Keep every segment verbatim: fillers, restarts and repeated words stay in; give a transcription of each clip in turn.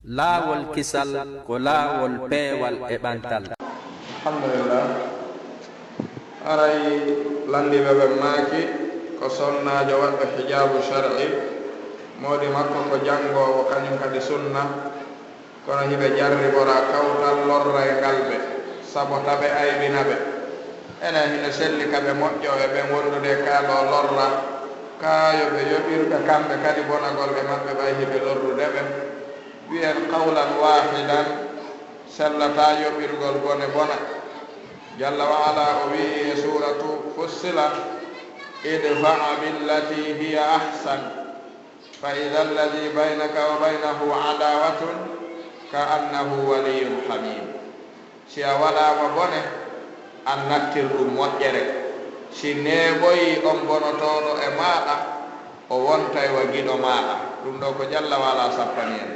Laawol kisal ko laawol peewal e ɓantal. Alhamdulillah. Haray lanndiiɓe ɓen maaki ko sonnaajo waɗɗo hijaabu shar'i, moodi makko ko janngoowo, kañum kadi sunna, kono hiɓe jarribora kawtal lorrayngal ɓe, sabota ɓe, aybina ɓe. Enen hino selli ka ɓe moƴƴo e ɓen wondude e kaaloo lorra, kaa yo ɓe yoɓir ɓe kamɓe kadi bonagol e maɓɓe ɓay hiɓe lorrude ɓe. Wi'en qawlan waahidan, sellataa yoɓirgol bone bona. Jalla wa ala o wi'i e suuratu Fussilat, idfa' billati hiya ahsan, fa idha alladhi baynaka wa baynahu adawatun ka annahu waliyyun hamim. Si a waɗaama bone, an nattir ɗum moƴƴere. Si neeɓoyii on bonotooɗo e maaɗa, o wontay wa giɗo maaɗa. Ɗum ɗoo ko Jalla wa ala sappani en.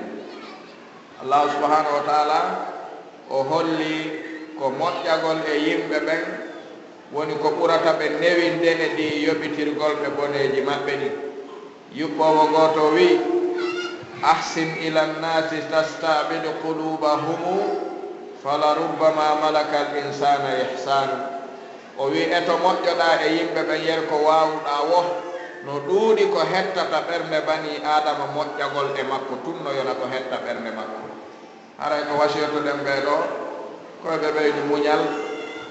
Allaahu subhaanahu wa taala o holli ko moƴƴagol e yimɓe ɓen woni ko ɓurata ɓe newinde e ɗi yoɓitirgol ɓe boneeji maɓɓe ɗin. Yuɓɓoowo gooto wi'i, ahsin ila nnasi tasta'bid qulubahumu falarubbama malaka al insana ihsanu. O wi'i, eto moƴƴoɗaa e yimɓe ɓen yer ko waawuɗaa woo, no ɗuuɗi ko hettata ɓernde banii Aadama moƴƴagol e makko tun no yona ko hetta ɓernde makko. Haray ko wasiyotoɗen ɓee ɗoo, ko yo ɓe ɓeydu muñal,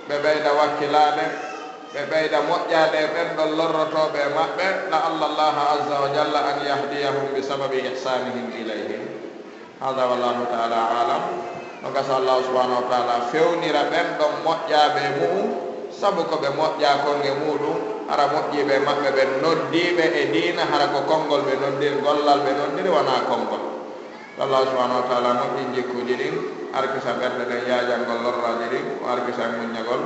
ɓe ɓeyda wakkilaade, ɓe ɓeyda moƴƴaade e ɓen ɗon lorrotooɓe e maɓɓe, la'alla Allaaha azza wa jalla an yahdiyahum bi sababi ihsanihim ilayhim. Hada wallahu taala alam. No gasa Allaahu subhaanahu wa taala fewnira ɓen ɗon moƴƴaaɓe e mu'un, sabu ko ɓe moƴƴaa kon e muuɗum, hara moƴƴiiɓe e maɓɓe ɓen noddiiɓe e diina, hara ko konngol ɓe nondiri, gollal ɓe nondiri, wanaa konngol. Allaahu subhaanahu wa taala moƴƴin jikkuuji ɗin, arkisa ɓerɗe ɗen yaajangol lorraaji ɗin, o arkisa en muññagol.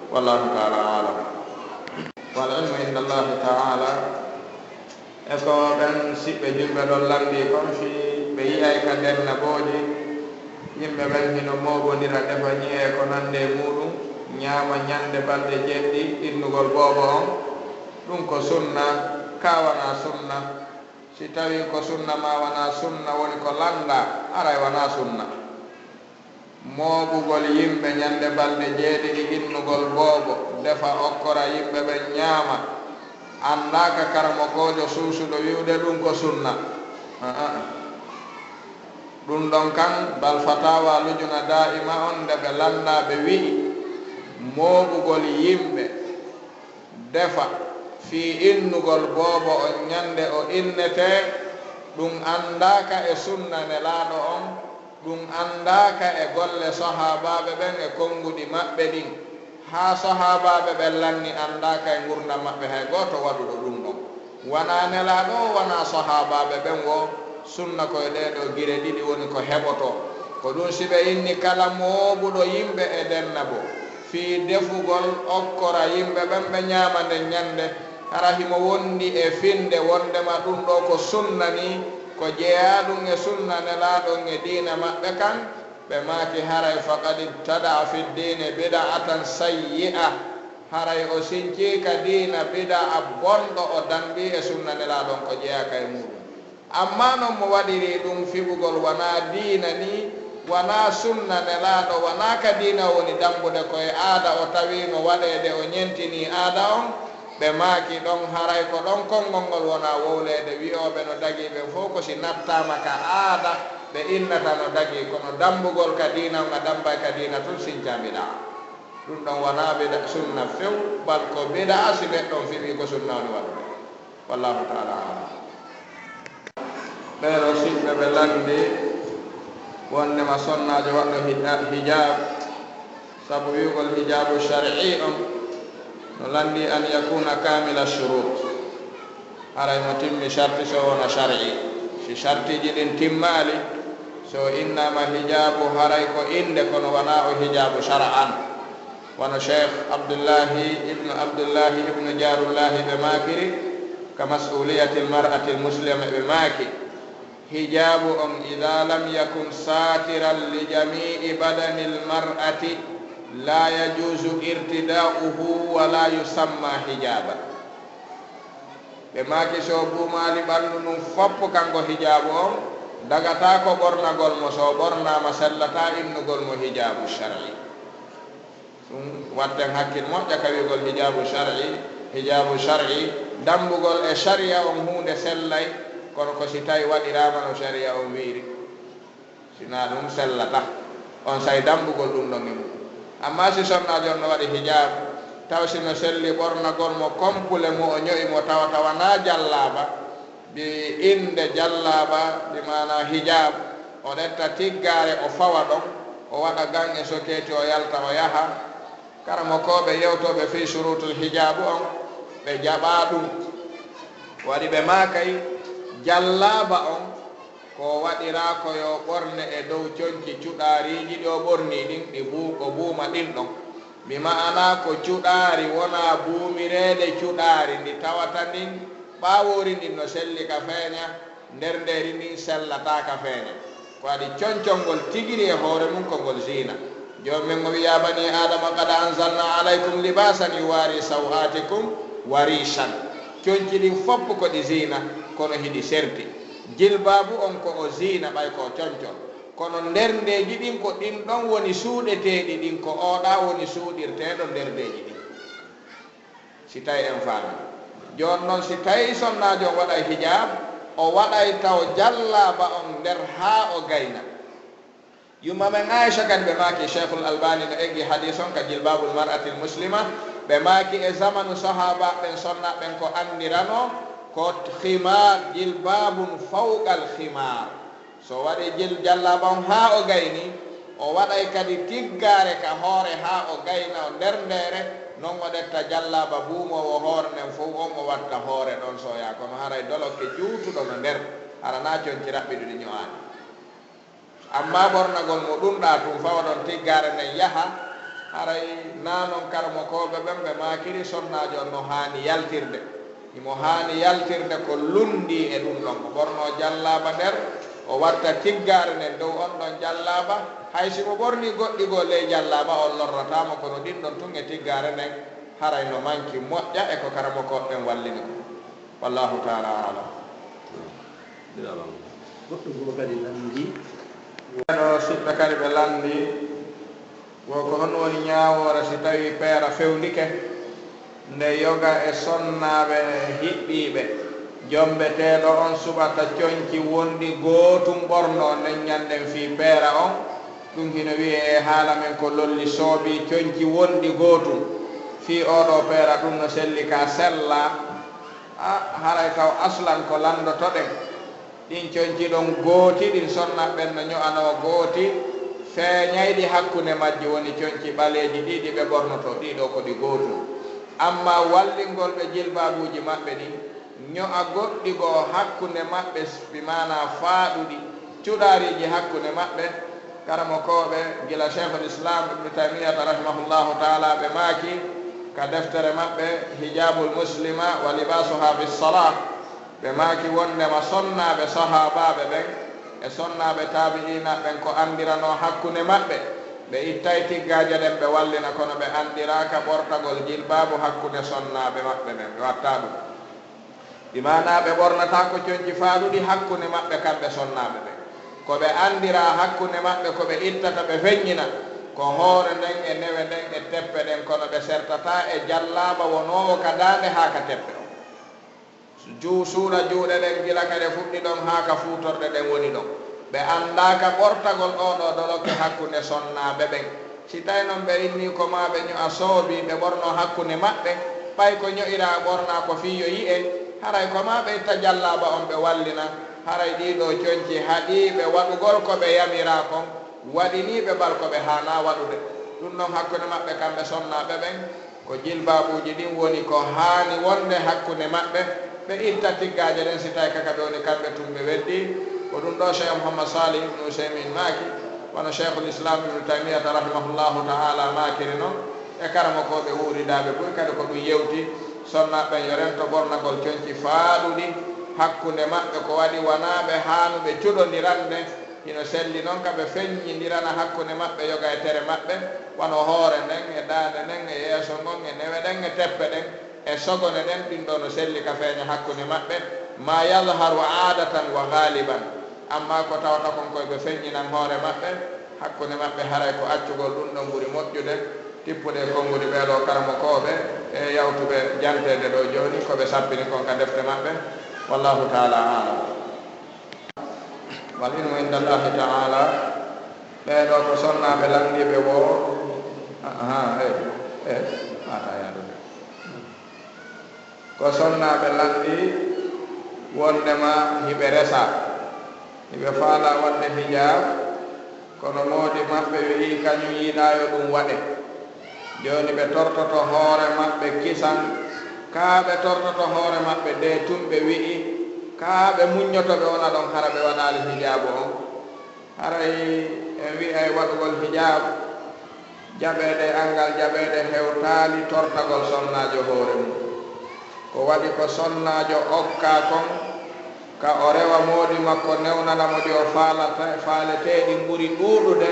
Wallahu taala alam. Wal ilmu inda Allaahi taala. E ko ɓen siɓɓe julɓe ɗon lanndii kon, fii ɓe yi'ay ka dennabooji, yimɓe ɓen hino mooɓondira, defa ñi'e e ko nanndi e muuɗum, ñaama ñande balɗe jeeɗiɗi innugol boobo on, ɗum ko sunna, kaa wanaa sunna? Si tawii ko sunna maa wanaa sunna woni ko lanndaa, haray wanaa sunna. Mooɓugol yimɓe ñande balɗe jeeɗiɗi innugol boobo, defa okkora yimɓe ɓen ñaama, anndaaka karamokoojo suusuɗo wi'ude ɗum ko sunna. A'a'a. Ɗum ɗon kan, bal fatawa lujuna daa'ima on nde ɓe lanndaa ɓe wi'i, mooɓugol yimɓe, defa, fii innugol boobo on ñande o innetee, ɗum anndaaka e sunna Nelaaɗo on, ɗum anndaaka e golle sahaabaaɓe ɓen e konnguɗi maɓɓe ɗin, haa sahaabaaɓe ɓen lanni anndaaka e ngurndan maɓɓe hay gooto waɗuɗo ɗum ɗon. Wanaa Nelaaɗo o, wanaa sahaabaaɓe ɓen woo, sunna ko e ɗee ɗoo gire ɗiɗi woni ko heɓotoo. Ko ɗum si ɓe inni kala mooɓuɗo yimɓe e dennabo, fii defugol okkora yimɓe ɓen ɓe ñaama nden ñande, hara himo wondi e finnde wonndema ɗum ɗoo ko sunna nii, ko jeyaa ɗum e sunna Nelaaɗo on e diina maɓɓe kan, ɓe maaki, haray faqad ibtada'a fi ddiini bid'atan sayyi'a, haray o sincii ka diina bida'a bonɗo, o dammbii e sunna Nelaaɗo on ko jeyaaka e muuɗum. Ammaa non mo waɗirii ɗum fiɓugol wanaa diina nii, wanaa sunna Nelaaɗo, wanaa ka diina o woni dammbude, ko e aada o tawii no waɗeede, o ñentinii aada on, ɓe maaki ɗon, haray ko ɗon konngol ngol wonaa wowleede, wi'ooɓe no dagii ɓen fow ko si nattaama ka aada, ɓe innata no dagii, kono dammbugol ka diina on a dammbay ka diina tun sincaa bida'a. Ɗum ɗon wanaa bida, sunna few, bal ko bida'a si neɗɗo on fiɓii ko sunna woni waɗude. Wallahu taala alam. Ɓee ɗoo siɓɓe ɓe lanndi wonndema sonnaajo waɗɗo hija-, hijaab, sabu wi'ugol hijaabu shar'i on no lanndi an yakuna kamila shurut. Haray mo timmi sharti, so wona shar'i. Si shartiiji ɗin timmaali, so innaama hijaabu, haray ko innde, kono wanaa o hijaabu shar'an. Wano Sheikh Abdullahi ibnu Abdullahi ibnu Jaarullahi ɓe maakiri, ka mas'uliyatil mar'atil muslima ɓe maaki, hijaabu on, idha lam yakun satiran li jami'i badanil mar'ati, la yajuzu irtida'uhu wa la yusamma hijaba. Ɓe maaki, so buumaali ɓanndu ndun fow, kanko hijaabu on, Dagataako ɓornagol mo, so o ɓornaama sellataa innugol mo hijaabu shar'i. Ɗum watten hakkil moƴƴa ka wi'ugol hijaabu shar'i, hijaabu shar'i, dammbugol e shari'a on huunde sellay, kono ko si tawi waɗiraama no shari'a on wi'iri. Sinaa ɗum sellataa, on say dammbugol ɗum ɗon e mum. Amma si sonnaajo on no waɗi hijaabu, taw si no selli ɓornagol mo kompule mo o ño'i mo tawa tawanaa jallaaba, bi innde jallaaba, bi maanaa hijaabu, o ɗetta tiggaare o fawa ɗon, o waɗa gan e sokeeti o yalta o yaha. Karamokooɓe yewtooɓe fii suruutul hijaabu on, ɓe jaɓaa ɗum. Waɗi ɓe maakay jallaaba on, ko waɗiraa ko yo ɓorne e dow conci cuɗaariiji ɗi o ɓornii ɗin, ɗi buu-, o buuma ɗin ɗon. Bi ma'anaa ko cuɗaari wonaa buumireede cuɗaari ndi tawata ndin ɓaawoori ndin no selli ka feeña, nder ndeeri ndin sellataa ka feeña. Ko waɗi concol ngol tigiri e hoore mum ko ngol ziina. Joom men o wi'i, "Yaa banii Aadama, qad anzalnaa alaykum libaasan yuwaari saw'aatikum wa riishan." Conci ɗin fof ko ɗi ziina, kono hiɗi serti. Jilbaabu on ko o ziina, ɓay ko o concol. Kono nder ndeeji ɗin ko ɗin ɗon woni suuɗeteeɗi ɗin, ko oo ɗaa woni suuɗirteeɗo nder ndeeji ɗin. Si tawi en faami. Jooni non si tawi sonnaajo on waɗay hijaab, o waɗay taw jallaaba on nder haa o gayna. Yumma men Aisha kadi ɓe maaki, Sheikhul Albani no eggi hadiis on ka Jilbaabul Mar'atil Muslima, ɓe maaki e zamanu sahaaba ɓen sonna ɓen ko anndirano ko khimaar, jilbaabun fawqal khimaar. So waɗi jil-, jallaaba on haa o gayni, o waɗay kadi tiggaare ka hoore haa o gayna o nder ndeere, non o ɗetta jallaaba buumoowo hoore nden fow on o watta hoore ɗon sooya, kono haray dolokke juutuɗo no nder, hara naa conci raɓɓiɗuɗi ño'aani. Amma ɓornagol mo ɗun ɗaa tun, fawa ɗon tiggaare nden yaha, haray naa non karamokooɓe ɓen ɓe maakiri sonnaajo on no haani yaltirde. Himo haani yaltirde ko lunndii e ɗun ɗon. O ɓornoo jallaaba nder, o watta tiggaare nden dow on ɗon jallaaba. Hay si mo ɓornii goɗɗi goo ley jallaaba, on lorrataa mo, kono ɗin ɗon tun e tiggaare nden, haray no manki moƴƴa e ko karamokooɓe ɓen wallini kon. Wallaahu ta'aalaa a'lam. Goɗɗo goo kadi lanndii. Ɓee ɗoo siɓɓe kadi ɓe lanndii. Wo ko honɗun woni ñaawoore si tawii peera fewndike? Nde yoga e sonnaaɓe hiɓɓiiɓe, jombeteeɗo on suɓata conci wonɗi gootun ɓornoo nden ñannden fii peera on, ɗun hino wi'ee e haala men ko lolli soobii conci wonɗi gootun fii oo ɗoo peera, ɗun no selli ka sellaa. A, haray taw aslan ko lanndotoɗen. Ɗin conci ɗon gooti, ɗin sonna ɓen no ño'anoo gooti, feeñayɗi hakkunde majji woni conci ɓaleeji ɗi, ɗi ɓe ɓornotoo, ɗii ɗoo ko ɗi gootun. Ammaa wallingol ɓe jilbaabuuji maɓɓe ɗin, ño'a goɗɗi goo hakkunde maɓɓe, bi maanaa faaɗuɗi, cuɗaariiji hakkunde maɓɓe, karamokooɓe, gila Sheikhul Islam Ibnu Taymiyata rahimahullahu ta'aalaa ɓe maaki ka deftere maɓɓe Hijaabul Muslima wa Libaasuhaa fi Salaah, ɓe maaki wonndema sonnaaɓe sahaabaaɓe ɓen e sonnaaɓe taabi'iinaaɓe ɓen ko anndiranoo hakkunde maɓɓe, ɓe ittay tiggaaje ɗen ɓe wallina, kono ɓe anndiraaka ɓortagol jilbaabu hakkunde sonnaaɓe maɓɓe ɓen, ɓe wattaa ɗum. Bi maanaa ɓe ɓornataako conci faaɗuɗi hakkunde maɓɓe kamɓe sonnaaɓe ɓen. Ko ɓe anndiraa hakkunde maɓɓe ko ɓe ittata ɓe feññina, ko hoore nden e newe nden e teppe ɗen, kono ɓe sertataa e jallaaba wonoowo ka daande haa ka teppe on. Juu-, suuɗa juuɗe ɗen gila ka ɗe fuɗɗi ɗon haa ka fuutorɗe ɗen woni ɗon. Ɓe anndaaka ɓortagol oo ɗoo dolokke hakkunde sonnaaɓe ɓen. Si tawi non ɓe innii ko maa ɓe ño'a soobii ɓe ɓornoo hakkunde maɓɓe, ɓay ko ño'iraa ɓornaa ko fii yo yi'e, haray ko maa ɓe itta jallaaba on ɓe wallina, haray ɗii ɗoo conci haɗii ɓe waɗugol ko ɓe yamiraa kon, waɗinii ɓe bal ko ɓe haanaa waɗude. Ɗun non hakkunde maɓɓe kamɓe sonnaaɓe ɓen, ko jilbaabuuji ɗin woni ko haani wonde hakkunde maɓɓe, ɓe itta tiggaaje ɗen si tawi ka ka ɓe woni kamɓe tun ɓe weddii. Ko ɗun ɗoo Sheikh Muhammad Salih Ibnu Usaymin maaki, wano Sheikhul Islam Ibnu Taymiyata rahimahullahu ta'aalaa maakiri non, e karamokooɓe wuuridaaɓe buy kadi ko ɗun yewti, sonnaaɓe ɓen yo rento ɓornagol conci faaɗuɗi hakkunde maɓɓe, ko waɗi wanaa ɓe haanuɓe cuɗondirande. Hino selli non ka ɓe feññindirana hakkunde maɓɓe yoga e tere maɓɓe, wano hoore nden e daande nden e yeeso ngon e newe ɗen e teppe ɗen e sogone ɗen, ɗin ɗoo no selli ka feeña hakkunde maɓɓe, maa yadharu aadatan wa ghaaliban, Ammaa ko tawata kon koy ɓe feññinan hoore maɓɓe, hakkunde maɓɓe, haray ko accugol ɗun ɗon ɓuri moƴƴude, tippude e konguɗi ɓee ɗoo karamokooɓe e yawtuɓe janteede ɗoo jooni ko ɓe sappini kon ka defte maɓɓe. Wallaahu ta'aalaa a'lam. Wal ilmu inda Allaahi ta'aalaa. Ɓee ɗoo ko sonnaaɓe lanɗiiɓe woo. Ahaa, eh, eh, mata yaadude. Ko sonnaaɓe lanɗii wonndema hiɓe resa, hiɓe faalaa waɗde hijaab, kono moodi maɓɓe wi'i kañun yiɗaa yo ɗun waɗe. Jooni ɓe tortoto hoore maɓɓe kisan, kaa ɓe tortoto hoore maɓɓe dee tun ɓe wi'i, kaa ɓe muññoto ɓe wona ɗon hara ɓe waɗaali hijaabu on. Haray en wi'ay waɗugol hijaab, jaɓeede e anngal jaɓeede hewtaali tortagol sonnaajo hoore mun. Ko waɗi ko sonnaajo okkaa kon, ka o rewa moodi makko newnana mo ɗi o faalata, faaletee ɗin ɓuri ɗuuɗude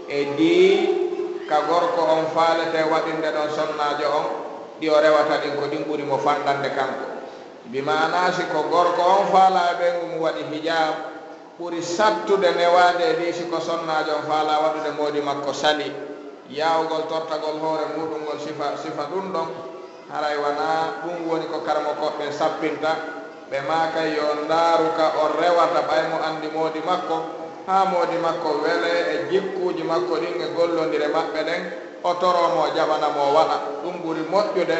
e ɗii ka gorko on faaletee waɗinde ɗon sonnaajo on, ɗi o rewata ɗin ko ɗin ɓuri mo fanɗande kanko. Bi maanaa si ko gorko on faalaa e ɓeyngu mun waɗi hijaab, ɓuri sattude newaade e ɗii si ko sonnaajo on faalaa waɗude moodi makko sali. Yaawugol tortagol hoore muuɗum ngol sifa, sifa ɗun ɗon, haray wanaa ɗun woni ko karamokooɓe ɓen sappinta. Ɓe maakay yo ndaaru ka o rewata ɓay mo anndi moodi makko, haa moodi makko welee e jikkuuji makko ɗin e gollondire maɓɓe ɗen, o toroo mo o jaɓana mo o waɗa. Ɗun ɓuri moƴƴude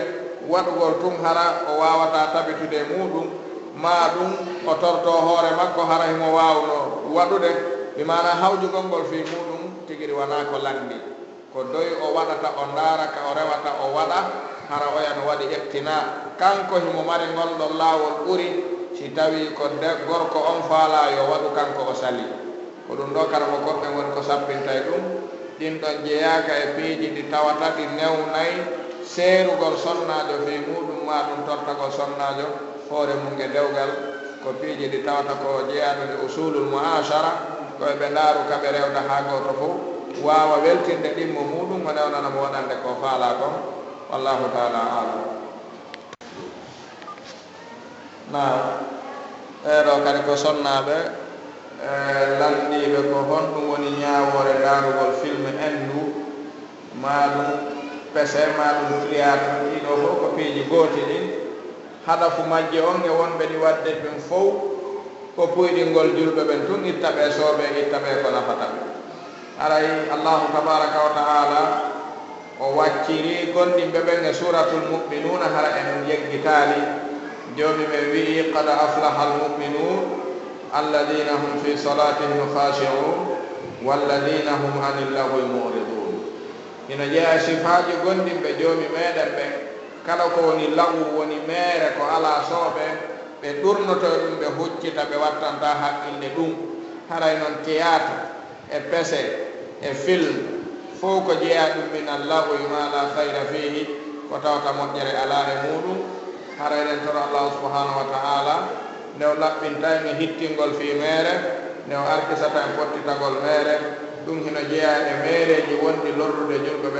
waɗugol tun hara o waawataa tabitude e muuɗum, maa ɗun o tortoo hoore makko hara himo waawunoo waɗude, bi maanaa hawjugol ngol fii muuɗum tigiri wanaa ko lanɗi. Ko doy o waɗata, o ndaara ka o rewata o waɗa, hara oya no waɗi iqtinaa. Kanko himo mari ngol ɗon laawol ɓuri, si tawii ko de-, gorko on faalaa yo waɗu kanko o salii. Ko ɗun ɗoo karamokooɓe ɓen woni ko sappinta e ɗun. Ɗin ɗon jeyaaka e piiji ɗi tawata ɗi newnay seerugol sonnaajo fii muuɗum, maa ɗun tortagol sonnaajo hoore mun e dewgal. Ko piiji ɗi tawata ko jeyaaɗo e usuulul mu'aashara, ko e ɓe ndaaru ka ɓe rewda haa gooto fow waawa weltinde ɗimmo muuɗum, o newnana mo waɗande ko faalaa kon. Wallaahu ta'aalaa a'lam. Naam, ɓee ɗoo kadi ko sonnaaɓe, e, lanɗiiɓe ko honɗum woni ñaawoore ndaarugol film henndu, maa ɗum pese, maa ɗum théâtre, ɗii ɗoo fow ko piiji gooti ɗin. Hadafu majji on e wonɓe ɗi waɗde ɓen fow ko puyɗingol julɓe ɓen tun, itta ɓe soobee, itta ɓe ko nafata ɓe. Haray Allaahu tabaaraka wa ta'aalaa o wacciri gomɗinɓe ɓen e Suuratul Mu'minuuna, hara en yeggitaali. Joomi men wi'i, "Qad aflahal mu'minuun, alladiina hum fii salaatihim xaashi'uun, walladiina hum anil lagwi mu'riduun." Hino jeyaa e sifaaji gomɗinɓe Joomi meɗen ɓen, kala ko woni lagu, woni meere ko alaa soobee, ɓe ɗurnoto e ɗum, ɓe huccita, ɓe wattantaa haqqille ɗum. Haray non théâtre, e pese, e film, fow ko jeyaa ɗum minal lagwi maa laa khayra fiihi, ko tawata moƴƴere alaa e muuɗum. Haray eɗen toro Allaahu subhaanahu wa ta'aalaa nde o laɓɓinta en e hittingol fii meere, nde o arkisata en fottitagol meere. Ɗum hino jeyaa e meereeji wonɗi lorrude julɓe ɓen.